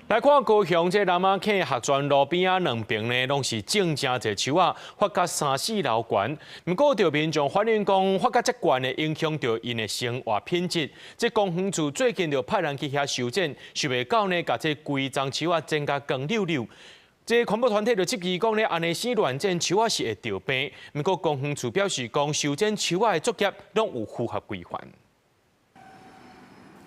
來看高雄這南仔坑學專路邊仔兩爿呢，攏是種誠濟樹仔，發甲三四樓懸。毋過著民眾反映講，發甲遮懸會影響著𪜶的生活品質。這公園處最近就派人去遐修剪，想袂到呢，共這規叢樹仔剪甲光溜溜。這環保團體就質疑講呢，按呢生亂剪樹仔是會著病。毋過公園處表示講，修剪樹仔的作業攏有符合規範。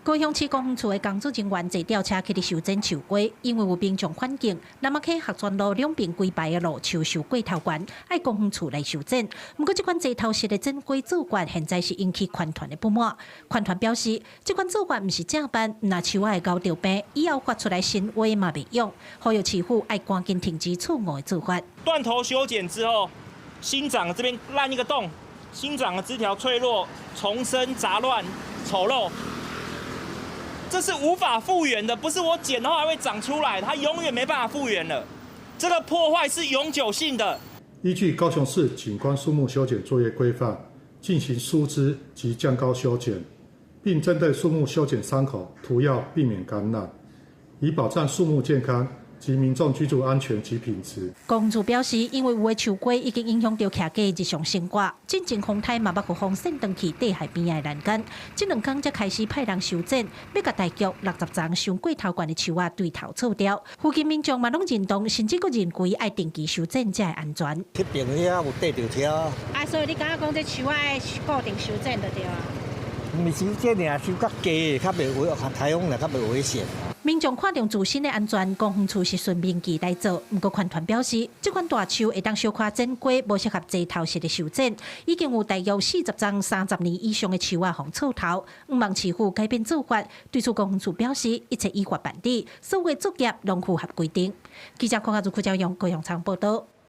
高雄市公園處的工作人員坐吊車去佇修剪樹瓜，因為有民眾反映，南仔坑學專路兩邊規排的路樹傷過頭懸，愛公園處來修剪。毋過這款齊頭式的剪瓜做法，現在是引起環團的不滿。環團表示，這款做法毋是正辦，若樹仔會咬著病，以後發出來新話嘛袂用，呼籲市府愛趕緊停止錯誤的做法。斷頭修剪之後，新長這邊爛一個洞，新長的枝條脆弱、叢生雜亂、醜陋。這是無法復原的，不是我剪的話還會長出來，它永遠沒辦法復原了。這個破壞是永久性的。依據高雄市景觀樹木修剪作業規範，進行疏枝及降高修剪，並針對樹木修剪傷口塗藥，避免感染，以保障樹木健康及民眾居住安全及品質。公園處表示，因為有的樹瓜已經影響著徛家日常生活，進前風颱嘛捌予風扇斷去綴海邊仔的欄杆，這兩工才開始派人修剪，欲共大約60叢傷過頭懸的樹仔對頭銼掉。附近民眾嘛攏認同，甚至閣認為愛定期修剪才會安全。彼爿遐有綴著車。啊，所以你感覺講這樹仔固定修剪就對啊？毋是修剪爾，修較低，較袂危，颱風來較袂危險。民眾看重自身的安全，公園處是順民意來做。毋過環團表示，這款大樹會當小可剪瓜，無適合齊頭式的修剪。已經有大約40叢30年以上的樹仔予銼頭，向望市府改變做法。對此，公園處表示，一切依法辦理，所有作業攏符合規定。記者鄺阿如、柯昭勇高雄場報道。